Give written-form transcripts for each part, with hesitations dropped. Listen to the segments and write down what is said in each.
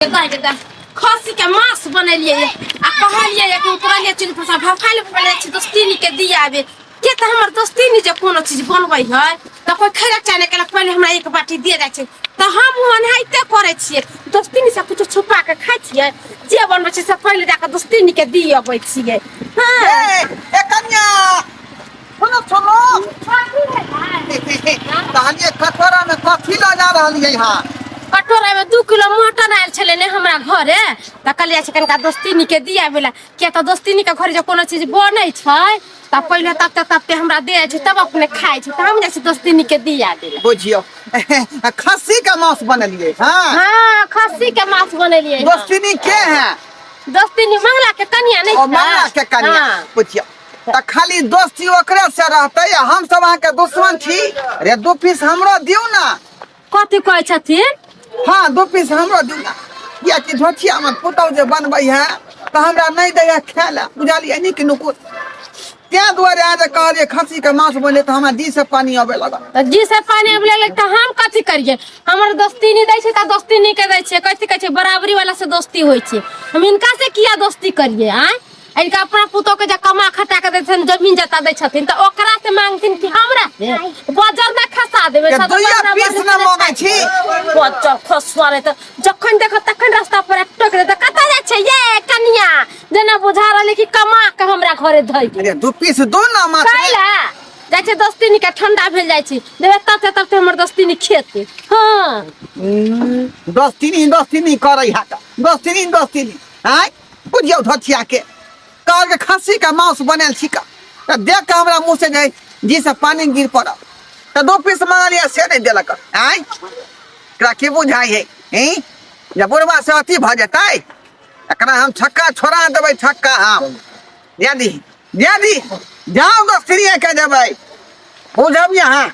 खस्सी के मांस बनेलिए आ कहलिए कि उतरलिए चुल्ही पर से भफाइल भफाइल छी दोस्तीनी के दियाबे के तऽ हमर दोस्तीनी जे कोनो चीज बनबै है तऽ कोइ खैलक चाहे नहि केलक, पहिले हमरा एक बाटी दे जाइ छै। तऽ हम ओनाहिते करै छियै, दोस्तीनी से कुछो छुपा के खाइ छियै, जे बनबै छियै से पहिले जाकऽ दोस्तीनी के दी अबै छियै। हँ। ए, ए कन्या, सुनो सुनो, कहलिए कटोरा में कथी लऽ जा रहलियै हँ? कटोरा में 2 किलो मटन आयल छलै ने हमरा घरे, तऽ कहलियै छै कनिका दोस्तीनी के दिया बेला, किया तऽ दोस्तीनी के घरे जे कोनो चीज बनै छै तऽ पहिले तबते तबते हमरा दे छै, तब अपने खाइ छै। तऽ हम जाइ छी दोस्तीनी के दिया देला। बुझियौ, खस्सी के मांस बनेलियै हँ? हाँ, खस्सी के मांस बनेलियै हँ। दोस्तीनी के है? दोस्तीनी मंगला के कनिया नहीं ओ छै? मंगला के कन्या? हाँ। बुझियौ, तऽ खाली दोस्ती ओकरे से रहतै आ हम सब अहाँके दुश्मन छी? रे, 2 पीस हमरो दियौ ने। कथी कहै छथिन? हाँ, 2 पीस हमरो दियौ ने, कियाकि धोथिया हमर पुतहु जे बनबै है तऽ हमरा नहि दै है खाय लए, बुझलियै? नीक नुकुर। ताहि दुआरे अहाँ जे कहलियै खस्सी के मांस बने तऽ हमरा जी से पानी अबै लगल। तऽ जी से पानी आबि लगलै तऽ हम कथी करियै? हमर दोस्ती नहीं दै छै तऽ दोस्ती नहीं के दै छियै। कथी कहै छै, बराबरी वाला से दोस्ती होइ छै। हम हिनका से किया दोस्ती करियै? आँय, इनका अपना पुतोह के जे कमा खटा के दै छथिन, जमीन जता दै छथिन, तऽ ओकरा से मांगथिन कि हमरा से बजर ना खसा देबै? के सब दुइया बराबर पीस से ना मांगै छी। बजर खसुआ रहे तऽ जखन देखो तखन रास्ता पर टोक दे, कतऽ जाइ छै ये कनिया? जेना बुझा रहलै कि कमा के हमरा घरे धइ गेल। अरे, 2 पीस दो ना माछ। कैला जाइ छै दोस्तीनी के, ठंडा भेल जाइ छै, देबै तबते तबते हमर दोस्तीनी खेतै। हाँ। दोस्तीनी दोस्तीनी करै है तऽ दोस्तीनी दोस्तीनी आँय। बुझियौ, धोथिया के कहल के खस्सी के मांस बनल छिका तऽ देख के हमरा मुँह से जे जी से पानी गिर पड़ल, तऽ 2 पीस मंगलियै से नहि देलक। आँय, एकरा की बुझाइ है? हैं, जे बुढ़वा से अथी भऽ जेतै, एकरा हम छक्का छोड़ा देबै, छक्का हम। यदि यदि जाउ दोस्तिये के देबै, बुझब यहाँ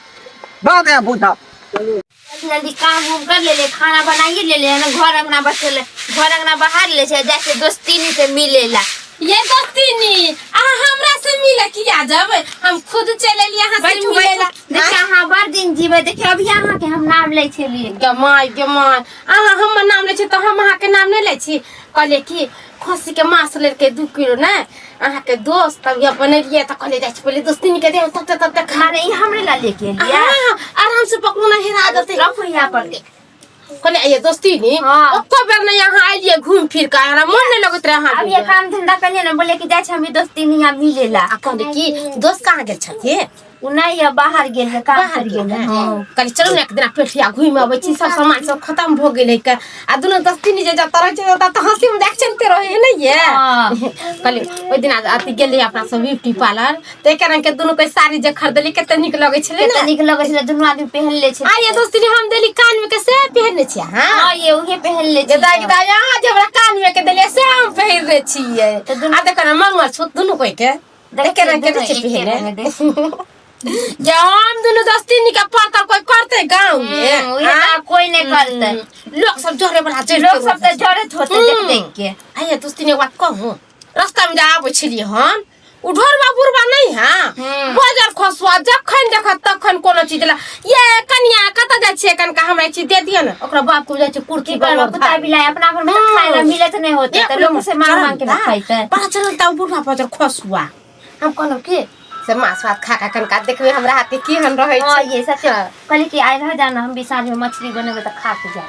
बाद में बुझब। जल्दी जल्दी काम उम कर ले ले, खाना बनाइए ले ले ना, घर अंगना बचल घर अंगना बाहर ले छै, जाके दोस्तीनी से मिले ला। ये दोस्तीनी, अहाँ हमरा से मिले किया जब हम खुद चलि एलियै अहाँ से बैठू। मिले ला? बैठू, देखिए अहाँ बड़ दिन जीबै। देखिए, अभी अहाँ के हम नाम लै छलियै। गे माय, गे माय, अहाँ हमर नाम लै छी तऽ हम अहाँके नाम नहि लै छी? कहलियै कि खस्सी के मांस लेलकै 2 किलो ने अहाँके दोस्त, तब ये बनेलियै तऽ कहलियै जाइ छी पहिले दोस्तीनी के देब, तब तब तक खा। माने ई हमरे ला लेके एलियै? हाँ, आराम से पकड़ू ना, हेरा देतै। रखू यहाँ पर। कहलियै ये दोस्तीनी, हाँ। एको बेर नहीं यहाँ आइलियै घूम फिर के, हमरा मन नहीं लगैत रहे अहाँ अब ये बिना। काम धंधा करिए ना, बोले कि जाइ छै हम दोस्तीनी यहाँ मिले ला। आ कहलियै कि दोस्त कहाँ गेल छथिन? उ नहीं है, बाहर गेल है, काम बाहर कर गेल गेल है। है। हाँ। कहलियै चलू ने एक दिना पेठिया घूमि अबै छी, सब सामान सब खत्म भऽ गेलै के। आ दुनू दोस्तीनी जे जतऽ रहै छै ओतऽ तऽ हँसी मजाक चलते रहै है ने ये। हाँ। कहलियै ओहि दिना अथी गेलियै अपना सब ब्यूटी पार्लर, तऽ एके रंग के दुनू के साड़ी जे खरीदली, कते नीक लगै छलै कते ने? नीक लगै छलै, दुनू आदमी पहन ले छै। आ ये दोस्तीनी, हम देली कान में के से पहिरने छियै अहाँ? हाँ, ये उहे पहन ले जे छै। दाइ दाइ, अहाँ जे हमरा कान में के देलियै से हम पहिरने छियै। तऽ दुनू आ देखो ने, मंगलसूत्र दुनू कोइ के देखै एके रंग के दुनू नहि छै एके पहिरने? रंग के। जे हम दुनू दोस्ती के पड़तल कोई करते गाँव में? उहे आँ? तऽ कोई नहीं करते। लोग सब जरे वाला जरिते लोग सब तऽ रहै छै। जरत होते देख देख के। आइए दोस्ती ने, एक बात कहूँ? रास्ता में जे आबै छलियै हन, उ ढोरबा बुढ़बा नहीं है, बजर खसुआ, जखन देखत तखन कोनो चीज ला, ये कनिया, कतऽ जाइ छियै? कनिका हमरा ई चीज दे दिअ ने। ओकरा बाप के जाइ छै कुर्ती की करबै, कुत्ता बिलाइ अपना घर में तऽ खाय ला मिलत नहीं होते, तऽ लोग से मांग मांग के ना खैते। पता चलल तऽ बुढ़बा बजर खसुआ। हम कहलहुँ कि से मांस भात खा कऽ कनिका देखबै हमरा हाथे केहन रहै हाँ छै। ये सच। कहली कि आइ रह जाना, हम भी साँझ में मछली बनेबै तऽ खा के जाए।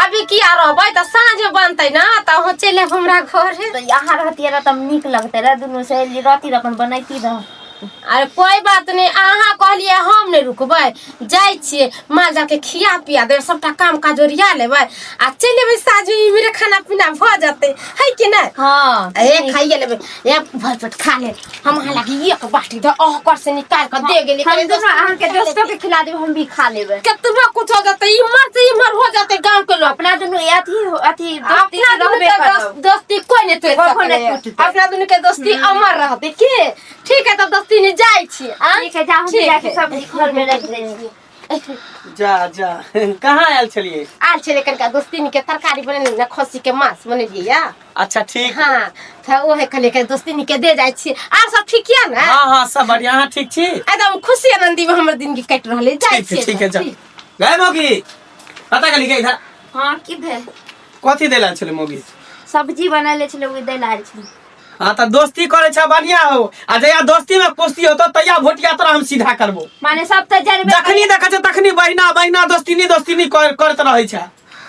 अभी किया रहबै? तऽ साँझ मे बनतै ने तऽ अहूँ चलि आयब हमरा घरे। तऽ यहाँ रहती रह तब नीक लगतै रह, दुनू सहेली रहती रह, अपन बनैती रह। अरे, कोई बात नहीं, अहाँ कहलियै हम नहि रुकबै। जाइ छियै, माल जाल के खिया पिया देबै, सबटा काम काज ओरिया लेबै आ चलि एबै साँझ मे, इम्हरे खाना पीना भऽ जेतै, है कि नहि? हाँ। ए, खाइए लेबै, ए भर पेट खा ले। हम अहाँ लागी एक बाटी दे ओकर से निकाल के दे गेली। हम दुनू अहाँके दोस्तो के खिला देबै, हम भी खा लेबै। केतबो कुछ हो जेतै, इम्हर से इम्हर हो जेतै गाँव के लोग। अपना दुनू अथी अथी दोस्ती अपना दुनू रहबे के करब। दोस्ती कोई नहीं तोड़ कखनो नहि सकैए। टूटतै। अपना दुनू के दोस्ती अमर रहतै की। ठीक है, तब दोस्ती नहीं जाइ छी आ? ठीक है, जा, हम ठीक जाके है। सब्जी घर में रख दै छियै। जा जा, कहाँ आयल छलियै? आयल छलै कनिका दोस्तीनी के तरकारी बनेने ने, खस्सी के मांस बनेलियै या। अच्छा, ठीक। हाँ, तऽ ओहे कहलियै कि दोस्तीनी के दे जाइ छियै। आर सब ठीक यऽ ने? हाँ हाँ, सब बढ़िया। अहाँ ठीक छी? एकदम खुशी आनंदी में हमर जिंदगी कटि रहल है। जाइ ठीक है। छियै। ठीक है, जा। गए मौगी, पता कर लिखे इधर। हाँ, की भेल? कथी दै लए छलै मौगी? सब्जी बनैले छलै, ओ दै लए आयल छलै। हाँ तऽ दोस्ती करै छ बढ़िया हो, आ जहिया दोस्ती में कुश्ती होतो तहिया भोटिया तोरा हम सीधा करबो। माने सब तऽ जरबे जखनी देखै छ तखनी बहिना बहिना दोस्तीनी दोस्तीनी करैत रहै छ।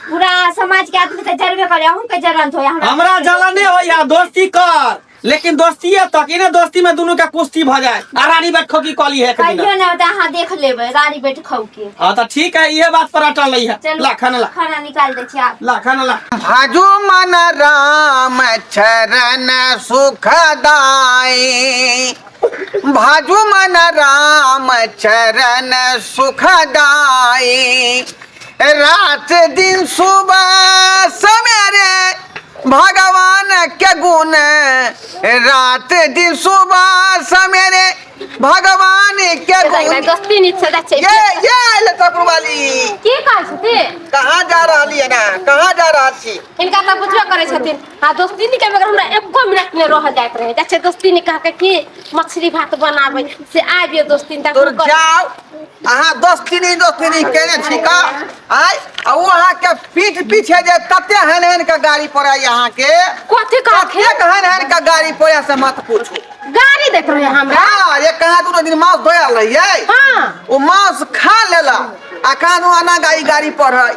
पूरा समाज के आदमी तऽ जरबे करे, अहूँ के जरन होय। हमरा जलन होय है, दोस्ती कर लेकिन दोस्तीए तक, इने दोस्ती में दुनू के कुश्ती भ जाए आ रानी बैठ खोकी कली है एक कहियो दिना। ना होता, अहाँ देख लेबै रानी बैठ खौके। हाँ तो ठीक है, ये बात पर अटल रही है। चलू ला खाना ला, खाना निकाल दै छी आप। ला खाना ला। भजु मन राम चरण सुखदाई, भजु मन राम चरण सुखदाई, रात दिन सुबह सवेरे भगवान के गुण, रात दिन सुबह सवेरे भगवान के गुण। दोस्ती नीक से जाइ छै। ये ये लतापुर वाली की कहै छथिन? कहाँ जा रहली है ना, कहाँ जा रहल छी? हिनका तऽ बुझबे करै छथिन। आ दोस्ती के बगैर हमरा एको मिनट नहि रहल जाइत रहै। जाइ छै दोस्ती कह के की मछली भात बनाबै से आबियो दोस्ती तक। तोर जाओ, अहाँ दोस्ती दोस्ती केने छी का आय, आ ओ अहाँ के पीठ पीछे जे तते हन हन के गाड़ी पड़े अहाँ के। कथी कहथिन? कतेक हन हन के गाड़ी पड़े से मत पूछू। गाड़ी दैत रहे हमरा? हाँ, ये कहाँ दुनो दिन मांस धोयल रहियै। हाँ। ओ मांस खा लेला आ कहाँ दुनो आना गाड़ी गाड़ी पर है।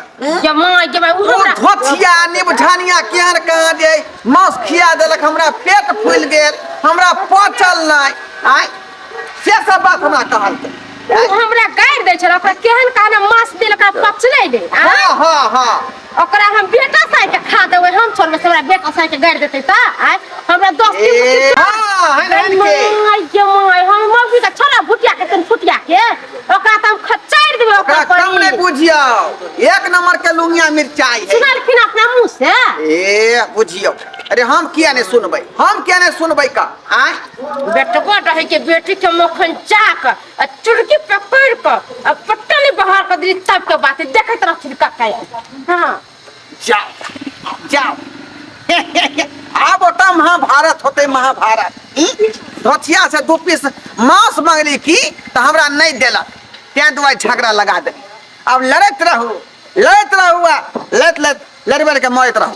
ये माँ के भाई, उ ओ हमरा धोथिया निबझानिया केहन कहाँ जे मांस खिया देलक, हमरा पेट फूलि गेल, हमरा पचल नहि आय, से सब बात हमरा कहलकै। उ हमरा गारि दै छल, ओकरा केहन कहना मांस देल ओकरा पचलै नहि। हाँ हाँ हाँ। ओकरा हम बेटा साइ के खा देबै, हम छोड़बै से हमरा बेटा साइ के गारि देतै तऽ आय हमरा 10 दिन ए, हाँ, हन हन के। माय गे माय, हम मौगी के छोड़ा भुटिया के तन फुटिया के ओकरा तऽ हम खचारि देबै ओकरा ओकरा कम नहीं पर। बुझियौ, एक नंबर के लुंगिया मिर्चाई है। सुनलखिन अपना मुँह से? ए बुझियौ, अरे हम किया नहीं सुनबै, हम किया नहीं सुनबै का आय? बेटबो रहे के बेटी के मखन चाक आ चुड़की पकड़ क आ पट्टा नहीं बाहर कर दी तब के बात देखैत रहथिन कक्का। हाँ जाओ जाओ, आब ओतऽ महाभारत होते महाभारत। धोथिया से 2 पीस मांस मंगली की तऽ हमरा नहीं देलक, तें दुआरे झगड़ा लगा देली। अब लड़ैत रहू लड़ैत रहू आ लड़ैत लड़ैत लड़ि के मरैत रहू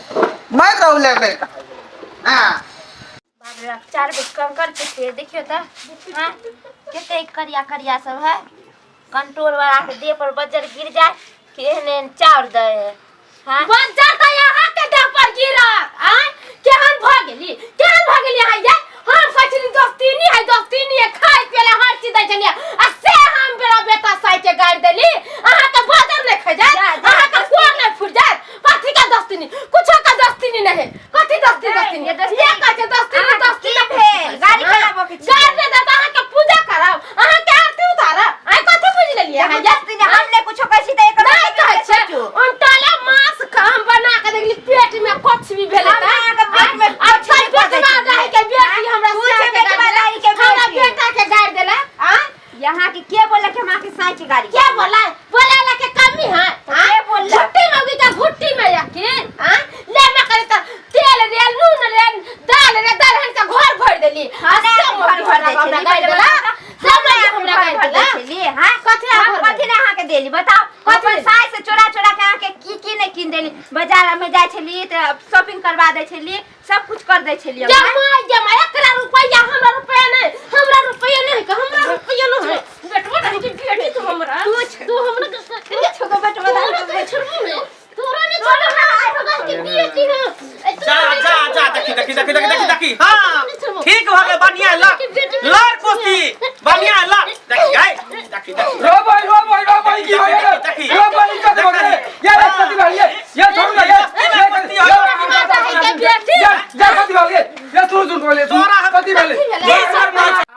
मरैत रहू लड़ि लड़ि के। हाँ बाप रे बाप, 4 गो कंकड़ कते देखियो तऽ। हाँ कते करिया करिया सब है। कंट्रोल वाला के देह पर बज्जर गिर जाए कि एहन एहन चाउर दे है। हाँ बज्जर तऽ यहाँ के देह पर गिरत। आँय केहन भऽ गेली, केहन भऽ गेली अहाँ ये? हम कहै छली दोस्ती नहीं है, दोस्ती नहीं है, खाय पिए ला हर चीज दै छलियै आ से हम बेरा बेटा साइ के गारि देली। अहाँ के बजर नहि खा जायत, जा, जा, अहाँ के कोर नहि फुटि जायत। कथी के दोस्ती नहीं, कुछो के दोस्ती नहीं है। कथी दोस्ती दोस्ती ये नहीं? दोस्ती ये कहै छै दोस्ती नहीं, अहाँ के दोस्ती की नहीं। भेल? गारि केना बकै छियै? गारि नहि देत, अहाँ के पूजा करब, अहाँ के आरती उतारब। आइ कथी बुझि लेलियै अहाँ ये? दोस्ती नहीं, हम नहि कुछो कहै छी तऽ एकर नहि मतलब कहै नहि छै। सोचू। उनटले मांस हम बना के देखली पेट में कुछ भी भेलै हम तऽ। अहाँके पेट में आ कुछ भी पेटवा कऽ दै छियै। दही के बेटी हमरा तू छै साइ के बेटवा गारि दही के देलक। हमरा बेटी। बेटा के गारि देलक। आ यहाँ के के बोलक हम अहाँके साइ के गारि? के बोला? बोले ला के कमी है? तो के बोललक? घुट्टी में उगी घुट्टी में यकीन। आ ले में करे त तेल रे नून रे दाल रे दलहन के घर भर देली। हम आ सब घर भर दै हमरा छली, गारि पहिले देलक। बताउ। सब हम हमरा घर गारि भर दै देलक। छली, हाँ? कथी हम घर भर कथी ने अहाँके देली बताउ? कथी अपन देली? साइ से चोरा चोरा के अहाँके की की नहि कीन देली। बाजार में जाइ छली तऽ शॉपिंग करवा दै छली, सब कुछ कर दै छली हम, हाँ? जमा जमा एकरा रुपैया हमरा रुपैया नहीं, हमरा रुपैया नहीं, हमरा रुपैया नहीं। बेटवा नहीं कि बेटी तू हमरा, तू हमरा तू छोको बेटवा दाल के बेटी। छोड़बू नहीं, तोरा नहीं छोड़बू, हमरा के बेटी है। ए, तोरा जा नहीं जा छोड़बू। जा, देखी देखी देखी देखी देखी देखी। हाँ ठीक भ गेल, बढ़िया ला लड़ कुश्ती बढ़िया ला। देखी गाय देखी देखी। रो भाई रो भाई रो भाई की होय रे? देखी। रो भाई कथी भऽ गेलै? ये कथी भऽ गेलै? ये छोड़ू ना, ये ये ये ये कथी भऽ गेलै? ये सुन सुन बोले सुन कथी भेलै?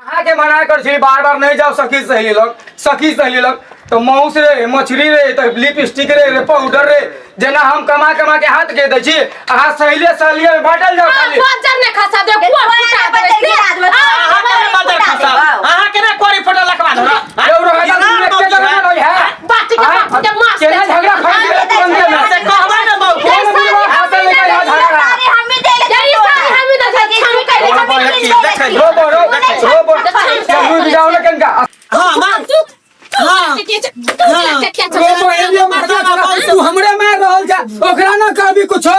अहाँ के मना कर छी बार बार नहीं जाओ सखी सहेली लग, सखी सहेली लग तो माउस रे मछली रे तो लिपस्टिक रे रे पाउडर रे, जेना हम कमा कमा के हाथ के दै छी, अहाँ सहेलिए सहेलिए में बाटल जाओ खाली। बजर ने खसा दे, देखो, कुआं फुटा बजर दे, गिरा देबै। अहाँ के ने बजर खसा, अहाँ के ने कोरी फोटो लखवा धरा। यौ रहै तऽ दुनू एके जगह में रहै है। बाटी के बाटी के माछ केना झगड़ा फैल गेलै तुरंते में? से कहबै ने बहू। कोन बुढ़वा हाथ लेके यहाँ झगड़ा? सारी हमही देले यही सारी हमही देले छी, हम कैले रो बो, देखी, देखी। रो बो, रो, रो बो। चलू बिगाओ ने कनका। हाँ मार। हाँ। रो बो, एलियो मार दे, तू हमरे मार रहल जा, ओकरा ना कहबी कुछो।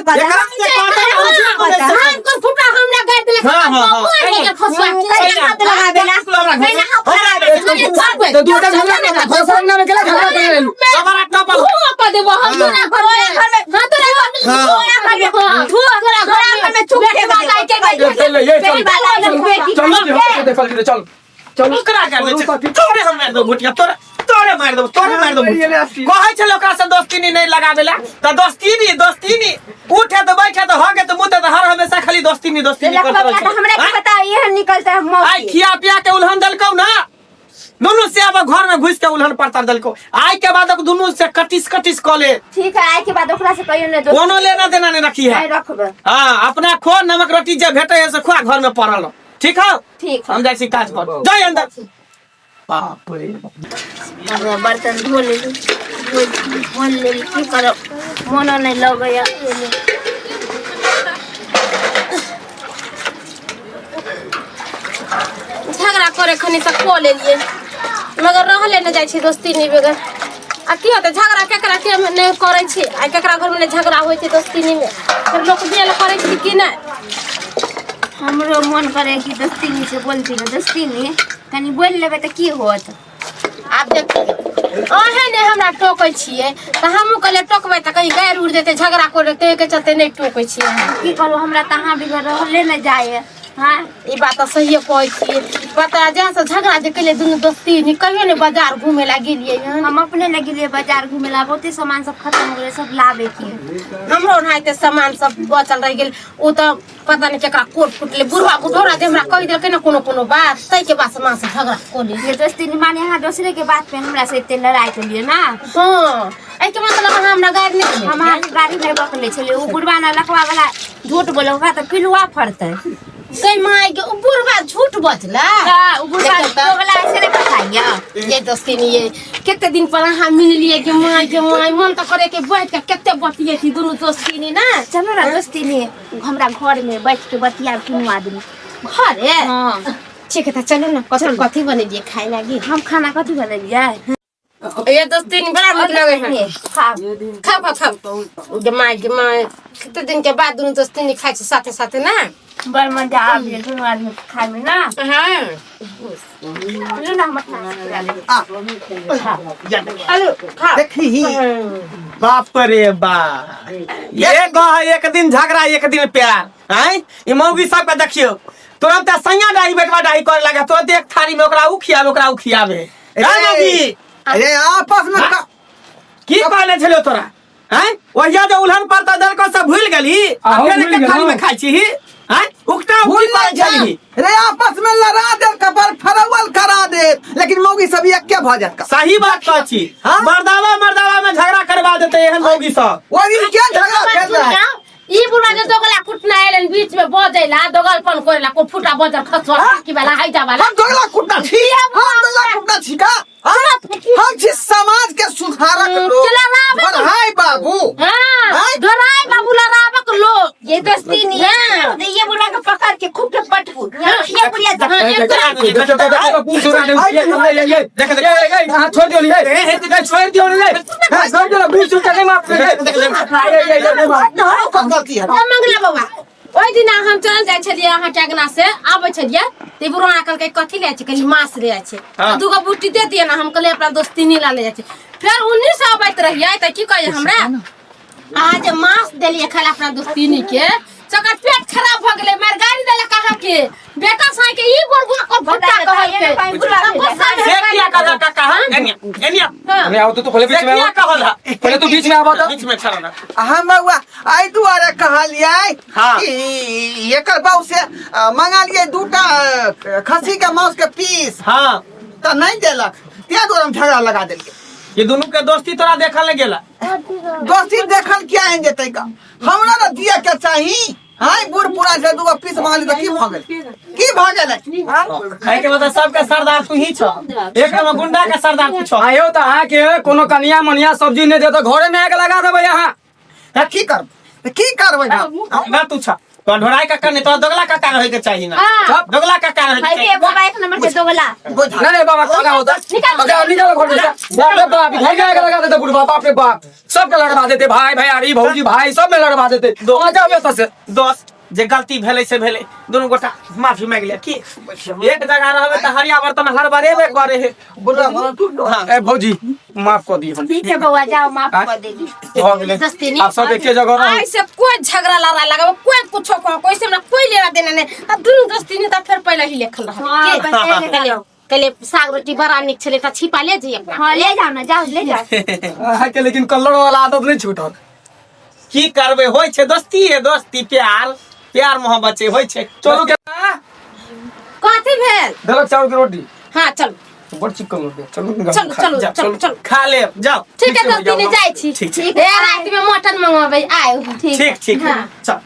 कहता एकरा से कहता है, हम जे बोले से। हम कोन फुटा हमरा गाड़ देलक हाँ, हाँ, हाँ। मार के खसुआ कैला हाथ लगाबेला हमरा घर कैला हाथ लगाबेला तो दूटा झगड़ा कर घर सामने में केला झगड़ा कर लेलू हमारा टपल धुआ कऽ देबो हम तोरा घर में हां तोरा घर में तोरा घर में धुआ तोरा घर घर में चुप बेटी बाला के चल चल ये चल बेटी बाला के बेटी चल चल देखल जेतै, चल चल ओकरा कर दे छै। तोरे हम मारि देबो घुटिया तोरे तोरे मारि देबो तोरे मारि देबो कहै छलै ओकरा से दोस्ती नहीं लगाबेला त दोस्ती नहीं दोस्ती नहीं उठे त बैठे त हगे त मुते त हर हमेशा खाली दोस्ती नहीं दोस्ती नहीं करते रहै छै। हमरा के आँय? पता एहन निकलता है आइ मौसी खिया पिया के उल्हन देलकौ ना दुनू से अब घर में घुस के उल्हन परतर देलकौ आइ के बाद दुनू से कटिस कटिस कऽ ले ठीक है आइ के बाद ओकरा से कहियो ने दोस्ती कोनो लेना देना नहीं रखी है नहीं रखबै हाँ अपना खो नमक रोटी जे भेटे है से खुआ घर में पड़ल रह। ठीक है ठीक है हम जाइ छी काज पर जाय अंदर बाप रे अब बर्तन धो लेली धो धो लेली की करब मोनो नहि लगैया झगड़ा करे खनी तऽ कऽ लेलियै मगर रहले नहि जाइ छै दोस्ती नहि बगैर आ की होतै झगड़ा केकरा के नहि करै छी आ केकरा घरमे नहि झगड़ा होइ छै दोस्ती मे फेर लोक बेल करै छै कि नहि हमरो मन करे कि दोस्तीनी से बोलती ने दोस्तीनी कनि बोलि लेबै तऽ की होत आब देखियौ अहेँ नहि हमरा टोकै छियै तऽ हमहूँ कहलियै टोकबै तऽ कहीं गारि उड़ि जेतै झगड़ा कऽ लेतै ओहिके चलते नहि टोकै छियै हम की करू हमरा तऽ अहाँ बिगर रहले नहि जाय हाँ ई बात तऽ सहिए कहै छियै पता जहाँ से झगड़ा जे केलियै दुनू दोस्ती नी कहियो ने बाजार घूमे ला गेलियै हन हम अपने ने गेलियै बाजार घूमे ला बहुते सामान सब खत्म हो गेलै सब लाबे के हमरो ओनाहिते सामान सब बचल रहि गेल ओ तऽ पता नहि केकरा कोट फुटलै बुढ़वा बुढ़ौरा जे हमरा कहि देलकै ने कोनो कोनो बात ताहिके बाद से माँ से झगड़ा कऽ लेलियै ये दोस्ती माने अहाँ दोसरे के बात पे हमरा से एते लड़ाई केलियै ना हँ एहिके मतलब अहाँ हमरा गारि नहि हम अहाँके गाड़ी नहि बकले छलियै ओ बुढ़वा ना लकवा वाला झूठ बोले ओकरा तऽ पिलुआ फड़तै गै माय गे ओ बुढ़वा झूठ बजला हाँ, उ बुढ़वा देखियौ तऽ। वाला ऐसे नहीं पता ये दोस्ती ये कते दिन पर अहाँ मिललियै कि माय के माय मन तऽ करे के बैठ के कते बतियै छी दुनू दोस्ती ने चलो ना दोस्ती ने हमरा घर में बैठ के बतिया दुनू आदमी घरे हाँ ठीक है तऽ चलू ने कथी कथी बनेलियै खाय लागी हम खाना कथी बनेलियै ये दोस्ती ने बड़ा नीक लगे है खाओ खाओ खाओ खाओ गे माय गे माय कते दिन के बाद दुनू दोस्ती ने खाइ छै साथे साथे ना बड़ मजा आबि गेल दुनू आदमी खाय में ना हाँ चलू ना हम अपना खिला लेबै। आ आलू खाओ देखी बाप रे बा एक है एक दिन झगड़ा एक दिन प्यार आय ई मौगी सबके देखियो तुरंत सैया डाही बेटवा डाही करे लगा तुरंत एक थाली में ओकरा उ खियावे ओकरा उ खियावे रे मौगी अरे आपस में की कहले छलो तोरा हैं ओहिया जे उल्हन पड़ता दलको सब भूल गेली आ हम आ फेर भूल एक थाली गेलहुँ। में खाइ छी हैं उकटा भूल उकटी नहीं करै जा छली रे आपस में लड़ा दे कपर फरवल करा दे लेकिन मौगी सब एके भऽ जात का सही बात कहै छी हाँ? मर्दावा मर्दावा में झगड़ा करवा देते एहन मौगी सब ओहि दिन क्या झगड़ा भेल रहै ई बुढ़ा जे दोगला कुटना एलन बीच में बजैला दोगलपन करेला को फुटा बजल खसवा की वाला हैजा वाला हम दोगला कुटना छी हम दोगला कुटना छी का हाँ? हम छी समाज के सुधारक लोग चला रावे को। बढ़ाई बाबू हाँ आँय? धराई बाबू लड़ावक लोग ये दोस्ती नहीं हाँ। है ये बुढ़ा के पकड़ के खूब के पटकू ये बुढ़िया हाँ, एक अहाँ छोड़ दियौ ने ये छोड़ दियौ ने ये छोड़ दियौ ने बीस रुपया नहीं माफ कर ओकर गलती है ओ मंगला बाबा ओहि दिना हम चल जाइ छलियै अहाँके अंगना से आबै छलियै तऽ बुढ़वा कहलकै कथी ले जाइ छै कहली माछ ले जाइ छै हाँ। दूगो बूटी दे दिअ ने हम कहलियै अपना दोस्तीनी ला ले जाइ छै फेर उन्नी से अबैत रहियै तऽ की कहै हमरा अहाँ जे माछ देलियै खाय ला अपना दोस्तीनी के से ओकर पेट खराब भऽ गेलै मार गाड़ी देलक अहाँके बेटा साँइ के ई बोल को भुट्टा कहलकै गुस्सा से भेल किया कहला काका हाँ एनिया एनिया अरे आओ तो तू पहले से बीच में किया आओ कहला पहले तू बीच में आबो तो बीच में छड़ा ना हम बउआ एहि दुआरे कहलियै हाँ। कि एकर बाऊ से मंगा लियै दूटा खस्सी के मांस के पीस हाँ तऽ नहि देलक ताहि दुआरे हम झगड़ा लगा देलियै ये दोनों के दोस्ती तोरा देखल नहीं गेला दोस्ती देखल किया आनि जेतै का हमरा ने दिया के चाही हाय बूढ़ पूरा छै दूगो पीस मंगा ली तऽ की भऽ गेलै की भऽ गेलै हाँ? खाय के मतलब सबके सरदार तू ही छ एक नंबर गुंडा के सरदार तू छ आयो तऽ अहाँके कोनो कनिया मनिया सब्जी नहि देत तऽ घरे में आके लगा देबै अहाँ तऽ की करबै तऽ की करबै हम? ना तू छ तो ढोराई काका नहीं तो दोगला काका रहे के चाहिए ना। हाँ। दोगला काका रहे के भाई चाहिए। बाबा एक नंबर के दोगला। नहीं नहीं बाबा, खाना होता निकालो निकालो घर में से। बाप रे बाप, घर में आके लगा देते बुढ़वा, बाप रे बाप, सबके लड़वा देते, भाई भैयारी भौजी भाई सब में लड़वा देते। आ जाओ एतऽ से। दोस्त जे गलती भेलै से भेलै, दुनू गोटा माफी मांगि लिया। की एक जगह रहबै तऽ हरिया बर्तन हर बरेबे करे हे। हाँ। ए भौजी माफ कऽ दियौ। ठीक है बौआ, जाओ, माफ कर देली। भऽ गेलै। दस्ती आब सब एके जगह रहू। ऐसे कोई झगड़ा लड़ाई लगावे, कोई कुछो कहो, कोई से हमरा कोई लेना देना नहीं। आ दुनू दोस्ती नहीं तऽ फेर पहिले ही लेखल रहल। हाँ, के? बस एहे कहलियै, कहलियै साग रोटी बड़ा नीक छलै तऽ छिपा ले जइयै अपना। हाँ ले जाओ ना, जाओ ले जाओ। अहाँके लेकिन कलर वाला आदत नहि छूटल। की करबै, होइ छै दोस्ती है, दोस्ती प्यार प्यार मोहब्बत छै, होइ छै। चलू के कथी भेल? देलक चाउर के रोटी। हाँ चलू। बड़ चिकन रोटी। चलू ने, चलू खा- चलू जा, चलू चलू। खा लेब, जाओ। ठीक है ठीक छै, दोस्ती नहीं जाओ। जाइ छी। ठीक छै। ए राति में मटन मंगवाबै आयु। ठीक ठीक। हाँ। चल।